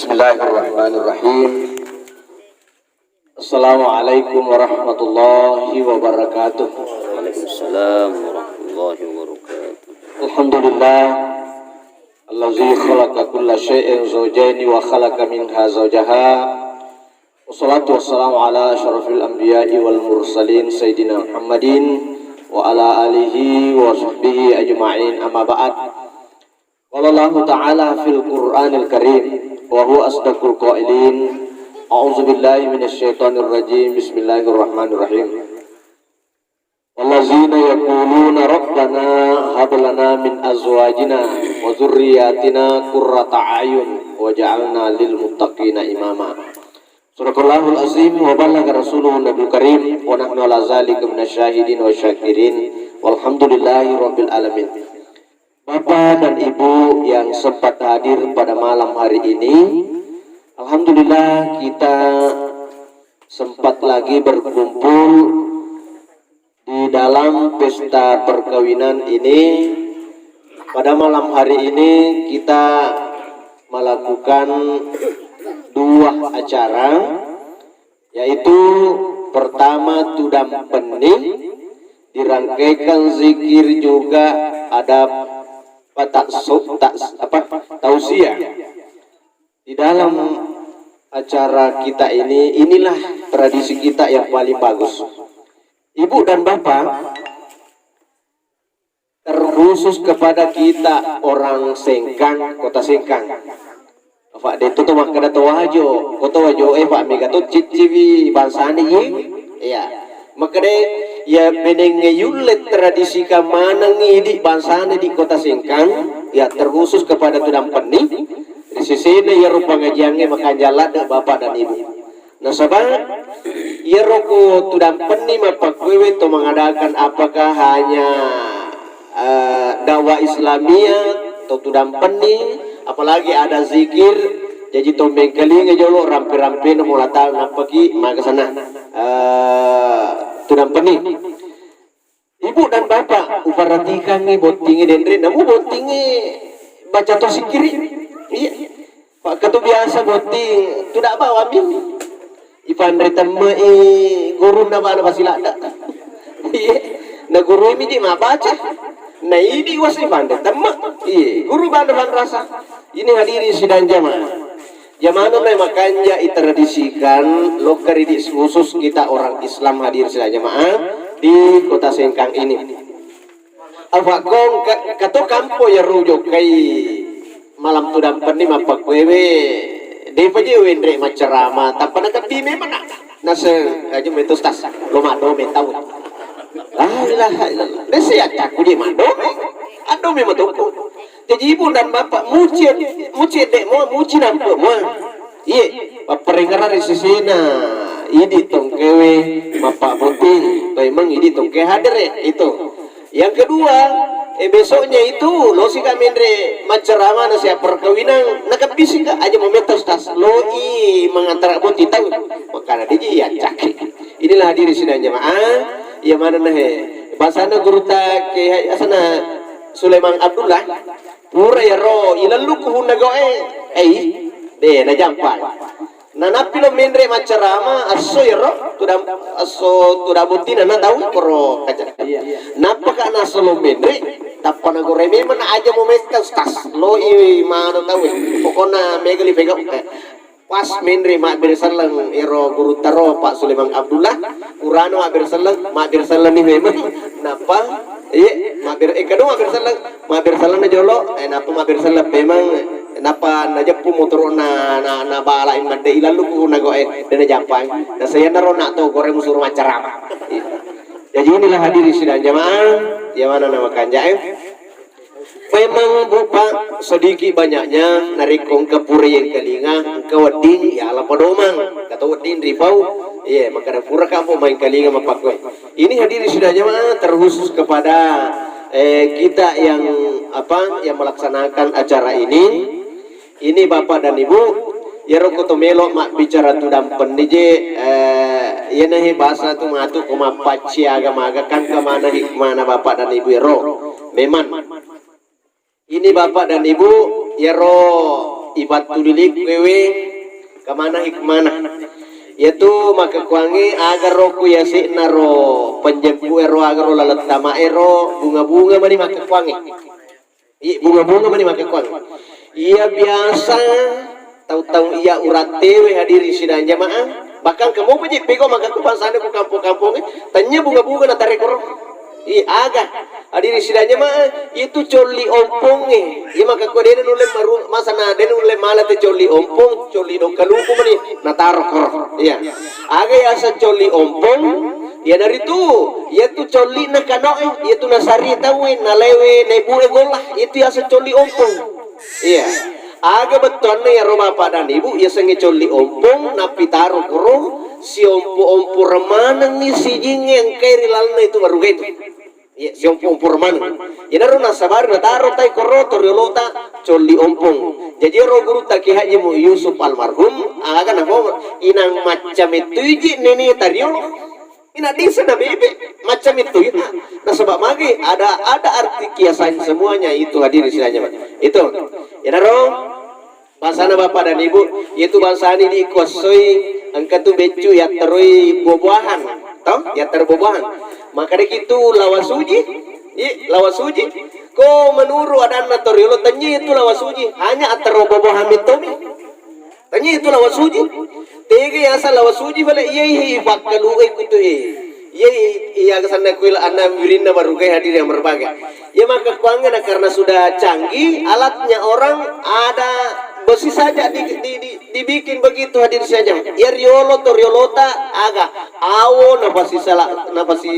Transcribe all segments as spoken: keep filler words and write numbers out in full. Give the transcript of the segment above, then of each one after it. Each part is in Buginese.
Bismillahirrahmanirrahim. Assalamualaikum warahmatullahi wabarakatuh. Waalaikumsalam warahmatullahi wabarakatuh. Alhamdulillah, allazi khalaqa kulla syai'in zaujaini wa khalaqa minha zaujaha. Wassalatu wassalamu ala asyrafil anbiya'i wal mursalin sayyidina Muhammadin wa ala alihi wa sahbihi ajma'in, amma ba'd. Qala Allahu ta'ala fil Qur'anil Karim, wa huwa asdaqul qailin. A'udzu billahi minasy syaithanir rajim. Bismillahirrahmanirrahim. Wallazina yaquluna rabbana hab lana min azwajina wa dzurriyyatina qurrata a'yun waj'alna lil muttaqina imama. Sadaqallahul azim wa ballagha rasuluhun nabiyul karim wa nahnu ala zalika minasy syahidin wa syakirin walhamdulillahi rabbil alamin. Bapak dan Ibu yang sempat hadir pada malam hari ini, alhamdulillah kita sempat lagi berkumpul di dalam pesta perkawinan ini. Pada malam hari ini kita melakukan dua acara, yaitu pertama tudang penni, dirangkaikan zikir juga ada apa, tak, tak, apa, tausiah. Di dalam acara kita ini, inilah tradisi kita yang paling bagus. Ibu dan Bapak, terkhusus kepada kita orang Sengkang, Kota Sengkang. Apa de' tu makkeda to Wajo, Kota Wajo e, Pak, mega to cicciwi bangsana, ye. Iya. Makkeda, ya, menengnge yulle tradisi kemaneng idi bangsana di Kota Sengkang, ya, terkhusus kepada tudang penni. Ri sesena iyaro pengajiangnge makanja ladde, Bapak dan Ibu. Nasaba iyaro ko tudang penni mappakkuewe to mengadakan apakah hanya, eh, dakwah Islamiyah atau tudang penni, apalagi ada zikir, jaji to mengkalinga jolo rampe-rampena mola tau nappaki maga sana, eh, tudang penni. Ibu dan Bapak, uperhatikangngi bottingnge denre, namu bottingnge baca to sikkiri. Iya. Pak ketu biasa botting, tudak bawa min. Ipanre temme i gurunna bana basiladda. Iya. Na guru mi di mabaca. Na idi was ipanre temme. Iya, guru bana rasa. Ini hadirin sidang jamaah. Jamanna makanja itradisikan lokka ri di khusus kita orang Islam hadir sidang jamaah di Kota Sengkang ini. Afakkong ka-, kato kampo ya rujukkai malam tudang penni mappakkuewe depa je wenre maccarama tappa nakabbi memang na-, naseng aja metu stas lo madome tau. La ilaha illallah. Desi ya aku je madome. Ado memang toko. Jaji ibu dan bapak, muci, muci dek mo, muci nampe mo. Iye, papparengerang ri sesena idi tongkewe mappabbotting, memang idi tongke hadere itu. Yang kedua, eh, besoknya itu losi ka menre maccarama na siap perkawinan, nakabbisi ka aja mometta ustaz, loi mangantara botting tau. Makana diji ya caki. Inilah hadirin sidang jamaah, iya mana nah he. Bahasana guru ta ke asana Sulaiman Abdullah. Pura iyaro, ilellukku hunna goe. Ei, de, najampa. Nanappi lo menre maccarama, esso iyaro, tudang, esso tudang bottinna na tau koro kaca. Nappa ka nasso lo menre, tappa nagore memang na aja mometta ustaz. Lo i mano tau. Pokokna megali pegau. Pas menre mabbere selleng ero guru taro Pak Sulaiman Abdullah, urano mabbere selleng, mabbere selleng ni memang. Nappa, iye, mabbere, eh, kado mabbere selleng, mabbere selleng na jolo, eh, nappa mabbere selleng memang, nappa najeppu motoro na, na, na bala in madde ilallu ku na goe, de najampai. Na sayanna ro na to gore musuru maccarama. Iya. Jadi inilah hadirin sidang jamaah, yang mana nama kanja, eh. Memang, Bu, Pak, sedikit banyaknya narekko engka pura yengkalinga, engka wedding, ya, ala padomang. Kata wedding ripau, iya, makkada pura kamu maengkalinga mappakkue. Ini hadirin sidang jamaah terkhusus kepada, eh, kita yang, apa, yang melaksanakan acara ini. Ini Bapak dan Ibu, iyaro ko to melo mabbicara tudang penni je, eh, iyana he bahasa tu matu ko mappacci aga-maga kan kemana hikmana Bapak dan Ibu ero. Memang. Ini Bapak dan Ibu, iyaro Ipattuli likkuewe, kemana hikmana? Iyatu makkekkuangnge, agaro ku yase'na ro penjeppu ero, agaro laleng tama ero, bunga-bunga mani makkekkuangnge. Iya, bunga-bunga mani makkekkuangnge. Iya biasa tau-tau iya urattewe, hadirin sidang jamaah. Bahkan kamu pejeppi ko makkekku bangsana ku kampong-kampongnge, tanya bunga-bunga na tarekoro. Iya, aga. Hadirin sidang jamaah, itu colli ompongnge. Iya makkekko de' nulle maru-, masana de' nulle mala te colli ompong, colli dongkaluku mani nataro koro. Iya. Aga yaseng colli ompong, iyanaritu, iyatu colli'na kano'e, iyatu nasari tauwe, nalewe, nebu'e golla, itu yaseng colli ompong. Iya. Aga bettuanna iyaro Bapak dan Ibu, yasengnge colli ompong, napitaro koro, siompo-ompo remanengngi sijingnge engkae ri lalenna itu baruga itu. Iya, siompo-ompo remaneng. Iyanaro nasabari nataro tai koro toriolota colli ompong. Jaji ero gurutta Kiai Haji Mu Yusuf almarhum, aga namo inang macca mettuiji nene tariolo. Ina desa na bebe, macca mettuiji. Nasaba magi ada, ada arti kiasan semuanya itu, hadirin sidang jamaah. Itu. Iyanaro Bangsana Bapak dan Ibu, iyatu bangsani di kuassoi engka tu beccu yatteroi buah-buahan, to? Yattero buah-buahan. Makkadaki tu lawasuji, i, lawasuji. Ko menuru adanna toriolo, tennia itu lawasuji, hanya attero buah-buahan mettomi. Tennia itu lawasuji. Tega yaseng lawasuji, pale iyai pakkaluai kutu e. Iya, iya, iya, kesanna kuila anna wirinna barugai, hadir yang berbahagia. Iya, makkekkuangnge na karena sudah canggih alatnya orang, ada besi saja di, di, di, dibikin begitu, hadir saja. Iya, riolo to riolota aga awo napasi sala, napasi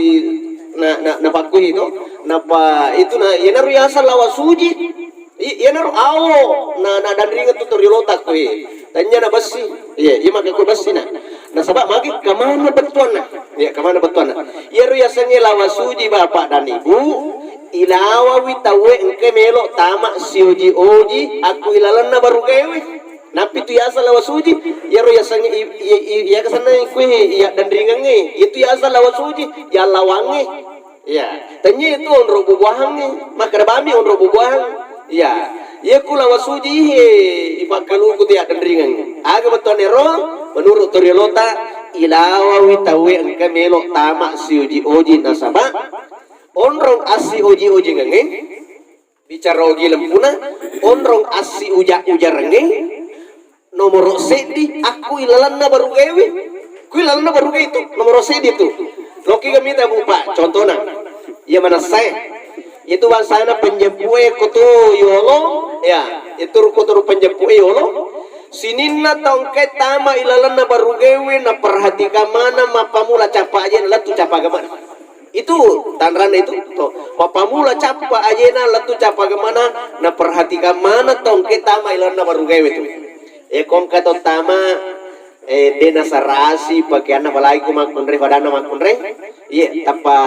na, na, napakkuhi to, napa itu na, iyanaro yaseng lawasuji. I-, iyanaro awo na, na danringeng tu toriolota ko e. Tennia na bessi. Iya, iya makkekko bessi na. Nasaba magi kemana bettuanna? Iya, kemana bettuanna? Iyaro yasengnge lawasuji Bapak dan Ibu, ilawawi tauwe engka melo tama sioji-oji akku ilalenna barugaewe. Nappi tu yaseng lawasuji, iyaro yasengnge i-, i-, i-, iya kesanna kue iya danringengnge, itu yaseng lawasuji, yallawangnge. Iya, tennia itu onro bubuahangnge, makkeda bami onro bubuahang. Iya, iya ku lawasuji he ipakkaluku tu yaddenringeng. Aga bettuanna ero? Menurut toriolota, ilawawi tauwe engka melo tama sioji-oji nasaba onrong assioji-ojingengnge. Bicara ogi lempuna, onrong assi uja-ujarengnge nomoro seddi akku ilalenna barugaewe. Ku ilalenna barugae itu nomoro seddi tu. Loki kami ta Bu Pak, contohna. Iya manassae. Itu bangsana penjeppue ko tu yolo, ya, itu ruko turu penjeppue yolo. Sininna tongke tama ilalenna barugaewe, naperhatikan mana mappamula cappa aje lettu cappa agama. Itu tanranna itu to. Mappamula cappa ajena lettu cappa agamana, naperhatikan mana tongke tama ilalenna barugaewe tu. E kongka to tama, e de nasarasi pakeanna, apalagi ko makkunrai, padanna makkunrai. Iya, tappa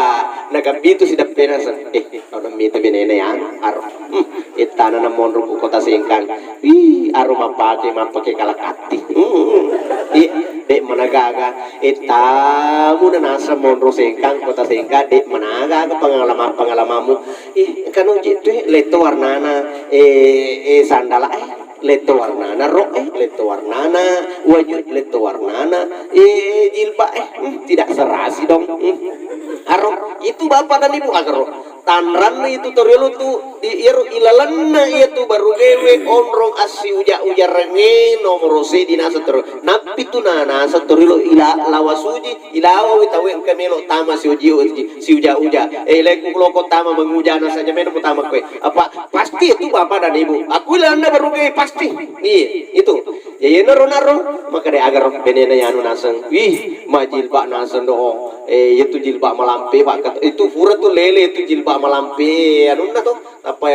nagabbitu sideppena se-, eh, tau mita benena ya, aro. Hmm, ittana na monro ku kota Sengkang. Wih, aro mappake, mappake kalakatti. Hmm, iya, de managaga. Eh, tamu na naseng monro Sengkang, kota Sengkang, de managaga pengalaman, pengalamanmu. Eh, kanu jitu, eh, letto warnana, eh, eh, sandala, eh, letto warnana, ro, eh, letto warnana, waju, letto warnana, eh, jilbab, eh, hmm, tidak serasi dong. Hmm. Aro, itu bapak dan ibu agaro. Tanranna itu toriolo tu, i-, iyaro ilalenna iyatu barugaewe onrong assi uja-ujarengnge nomoro seddi naseng toriolo. Nappi tu na naseng toriolo ila-, lawasuji, ilawawi tauwe engka melo tama siuji-uji, siuja-uja. Eh, lekku loko tama menguja na saja melo tama koe. Apa pasti itu bapak dan ibu. Aku ilalenna barugae pasti. Iya, itu. Ya, iyanaro naro, makkeda agaro benena yanu naseng. Wih, majilbab naseng do. Eh, itu jilbab malampe, Pak. Itu pura tu lele itu jilbab malampe anunna to. Apa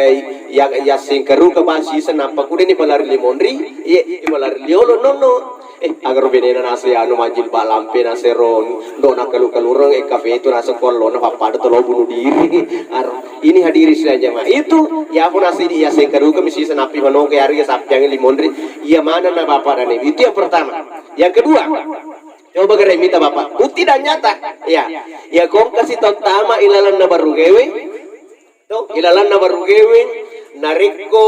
ya, ya sengkaruka ba siseng nappa kudeni palari limonri, iya, palari liolo nonno. Eh, agaro benena naseng anu majilbab lampe nasero do nakalu-kalureng, eh, kafe itu naseng kollona pappada tolo bunuh diri. Ar-, ini hadirin sidang jamaah. Itu, ya pun naseng di ya sengkaruka mi siseng nappi manoke hari ya sappiang limonri. Iya mana na bapak dan ibu. Itu yang pertama. Yang kedua, coba gare mita bapak. Bukti dan nyata. Ya. Ya kongka sitau tama ilalenna barugaewe. To, ilalenna barugaewe. Narekko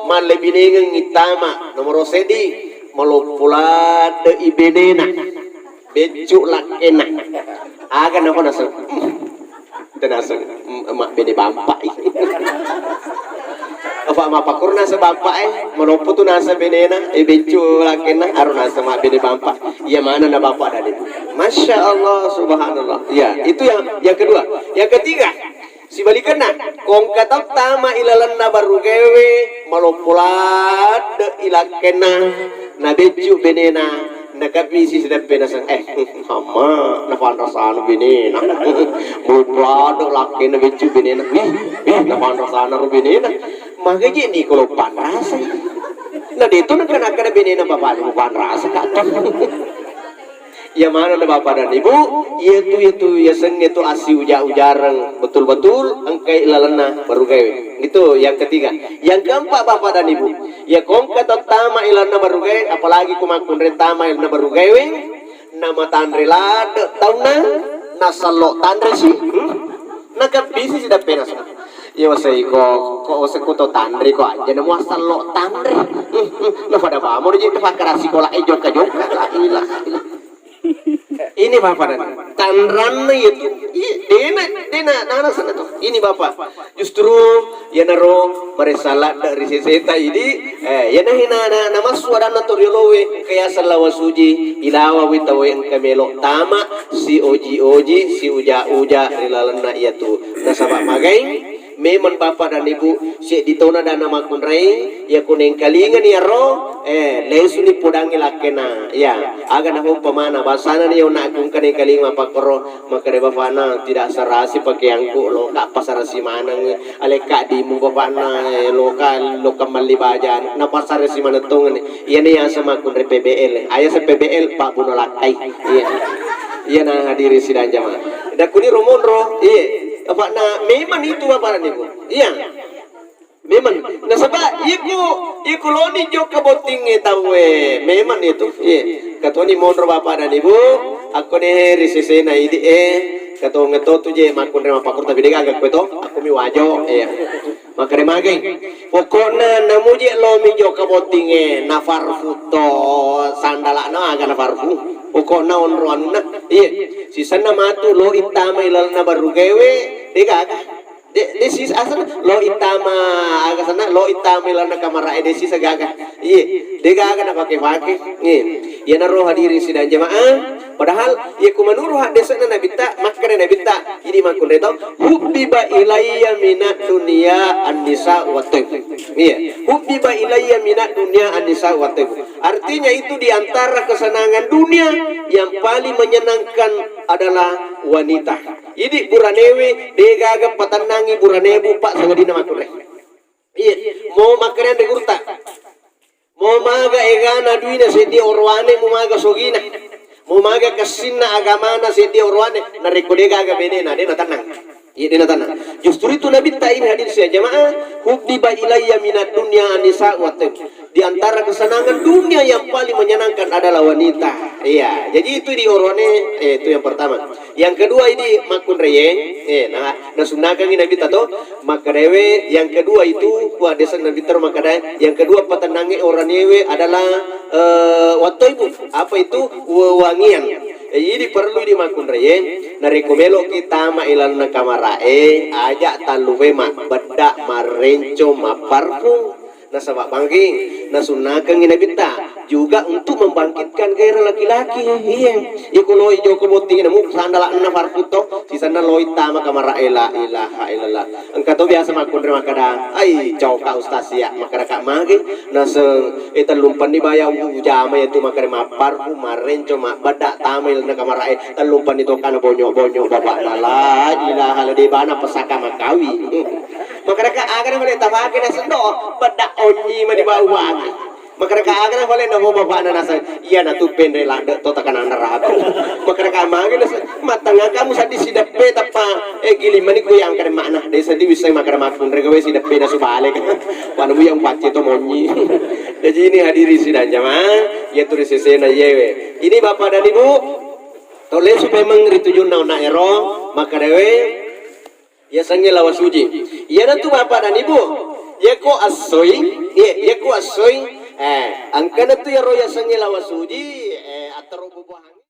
mallebinengeng ittama, nomoro seddi, maloppo ladde i benena, beccu lakkena. Aga nako naseng? Hmm. Tenaseng, mm, mabbene bampa i. Apa mappakkoro naseng bampa e, maloppo tu naseng benena, e beccu lakkena, aro naseng mabbene bampa. Iya mana na bapa dani. Masya Allah, subhanallah. Ya, itu yang yang kedua. Yang ketiga, sibalikanna, ko engka tau tama ilalenna barugaewe, maloppo ladde ilakkenna, nabeccu benena, nakabbisi sideppe naseng, eh, amma, napanrasana benena. Maloppo ladde lakkenna beccu benena. Wih, wih, napanrasana ro benena. Magaji ni kalau panrasai. Na deto nakana-kana benena bapakna panrasa kak. Iya maneng na Bapak dan Ibu, iyatu, iyatu, yasengnge tu assiuja-ujareng betul-betul engkai lalenna barugaewe. Itu yang ketiga. Yang keempat, Bapak dan Ibu, ya ko engka tau tama ilalenna barugae, apalagi ko makkunrai tama ilalenna barugaewe, namatanre ladde taunna, nasallo tanre si. Hmm? Nakabbisi sideppe naseng. Iya wasei ko, ko wasei ko to tanre ko aja na muassallo tanre. Hmm, hmm. Na pada bamo je pakara sikola e jokka-jokka. La ilaha illallah. Ini Bapak dan tanranna itu. Iya, dena, dena, nana sana tuh. Ini Bapak. Justru iyanaro maressa ladde ri seseta idi, eh, iyana hina na, namassu adanna to riolowe, engka yaseng lawa suji, ilawawi tauwe engka melo tama, sioji-oji, siuja-uja ri lalenna iyatu. Nasaba magai, memang Bapak dan Ibu, seddi tona dana makkunrai, iya ko nengkalingani iyaro, eh, lesuni podangi lakkena. Iya, aga nahompa mana, basana ni yona aku engka nengkalinga mappakkoro, makkeda bapakna, tidak serasi pakaianku, loka pasarasi maneng. Alekka dimu bapakna, eh, loka, loka malli baja, napasarasi maneng tongeng. Iyana yaseng makkunrai P B L. Ayaseng P B L, Pak Buno Lakkai. Iya. Iyana hadirin sidang jamaah. Dakuni romonro, iya. Bapakna memang itu bapakna niku. Iya. Memang. Nasaba iku, iku loni jokka bottingnge tauwe. Memang itu. Iya. Katoni monro Bapak dan Ibu, akkone ri sesena idi e, katongeng to tu je makkunrai mappakkoro tapi degaga kue to, aku mi wajo. Iya. Makkeda magai. Pokokna namuji lomi jokka bottingnge, na farfu to sandalana aga na farfu. Pokokna onro anunna. Iya. Sisenna matu lo ittama ilalenna barugaewe, degaga. De, de sis asana lo ittama aga sana, lo ittama ilalenna kamara e, de sis gaga. Iya, degaga napake-pake. Iya. Iyanaro hadirin sidang jamaah, padahal iya ku menurut haddese'na Nabitta, makkeda Nabitta, idi makkunrai tau, "Hubbiba ilayya minad dunya an-nisa wa tib." Iya, "Hubbiba ilayya minad dunya an-nisa wa tib." Artinya itu di antara kesenangan dunia yang paling menyenangkan adalah wanita. Idi buranewe, degaga patennangi buranebu, Pak, sangadinna makkunrai. Iya, mo makkedanre gurutta. Mo maga egana duina seddi oroane, mo maga sogina. Mo maga kessinna agamana seddi oroane, narekko degaga benena, de natennang. Iya, de natennang. Justru itu Nabitta ini hadirin sidang jamaah, "Hubbiba ilayya minad dunya an-nisa wa tib." Di antara kesenangan dunia yang paling menyenangkan adalah wanita. Iya, jadi itu di oroane, eh, itu yang pertama. Yang kedua ini makkunraie, eh, nah, nasunnakangi Nabitta to, makkedaewe yang kedua itu, wa desa Nabitta ro makkeda, yang kedua patennangnge oranewe adalah, eh, wattoibu. Apa itu? Wewangian. Eh, idi perlu di makkunraie, narekko meloki tama ilalenna kamarae, aja talluwe mabbedda, marrenco, mapparfum. Nasaba bangking, nasunnakangngi Nabitta juga untuk membangkitkan gairah laki-laki. Iya. Iko loi joko botting namu sandala'na farfutto, sisenna loi tama kamara e, la ilaha illallah. Engka to biasa makkunrai makkeda, "Ai, coka ustaz sia," makkedaka magi, naseng, "Eh, tellumpenni baya ujama yatu," makkeda mapparfum, marrenco, mabbedda, tama ilalenna kamara e, tellumpenni tokkana bonyo-bonyo bapakna. La ilaha illallah, de bana pesaka makawi. Makkedaka aga na pale tapake naseng do, bedda onni mani bawang. Makkedaka aga na pale namo bapakna naseng, iyana tu penre ladde to takanana ragu. Makkedaka magi naseng, mattengnga kamu seddi sideppe tappa, eh, giling mani ku yang kade makna. De seddi wisseng makkeda makkunrai gawe sideppe nasu bale. Wanu yang pacce to monyi. Jadi ini hadirin sidang jamaah, ya turi sesena yewe. Ini Bapak dan Ibu, tole supaya meng ritujunna ona ero, makkedawe, Yasengnge lawa suji. Iyanatu Bapak dan Ibu, Yako assoi, iya, yako assoi, eh, engkana tu yaro yasengnge lawa suji, eh, attaro bubuahangnge.